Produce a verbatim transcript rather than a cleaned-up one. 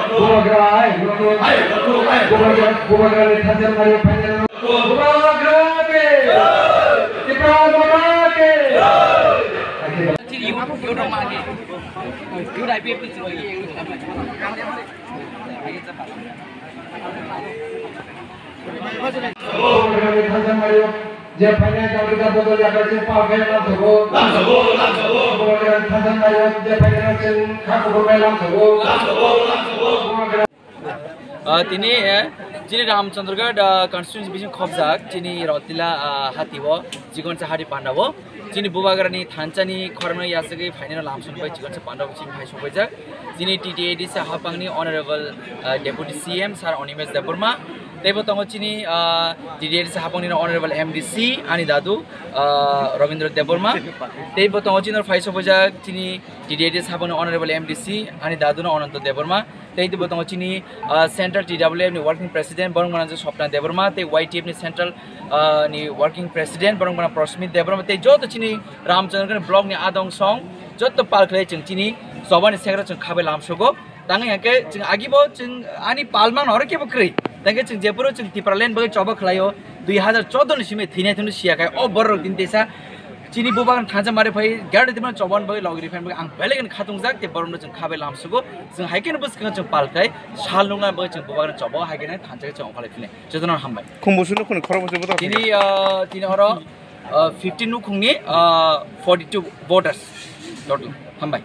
Bubagra, ai, Bubagra, Bubagra, Bubagra, Bubagra, Tipra Motha ki. Je phainai jagwi da bodol yakar chwng pal khe lam sogo. Lam sogo, lam sogo. Bodol yakar thansa nayo je phainai chwng kha kubur bai lam sogo. Lam sogo, lam sogo. Ah, tini, eh, chini Ramchandragarh, ah, constituency bising khobjak, chini Rotila, ah, hati o, Chikonsa hari panda o, chini Bubagrani thansa ni khorang yasagwi phainai lamsong bai Chikonsa panda o chini hai sokbaijak. Chini T T A D C hapangni Honorable, ah, Deputy C M Sir Animesh Debbarma, teibo tongo chini, ah, T T A D C hapangni Honorable M D C ani dadu, ah, Rabindra Debbarma, teibo tongo chini phai sokbaijak chini T T A D C hapangni Honorable M D C ani dadu no Ananta Debbarma, teibo tongo chini, ah, Central T W F ni Working President borok manang Swapna Debbarma, tei Y T F ni Central, ah, ni Working President borok manang Prasmit Debbarma, tei joto chini Ramchandragarh block ni adong song joto pal khlai chwng chini chobani sekra chwng khabai lamsogo. Tangwi hwnkhe chwng agibo chwng ani palmang oro kebo kwrwi. Tangkhe chwng jephuru chwng Tipraland bagwi choba khlaio, dui hazar chordo ni simi thwinai thwngno siya khai o borok rok tini teisa chini Bubagrani thansa mari phai gari tibran choban bagwi logri phan bagwi ang belai kheno khatungjak tei borokno chwng khabai lamsugo. Chwng hai kheno bwskango chwng pal khai sal nungna bagwi chwng Bubagrani choba hai kheno thansa chwng ongkhalai phine. Jotono hambai. Khumbusu nukhungni khorokbwse bwtang tini, ah, tini oro, ah, fifteen nukhungni, ah, forty two voters total. Hambai.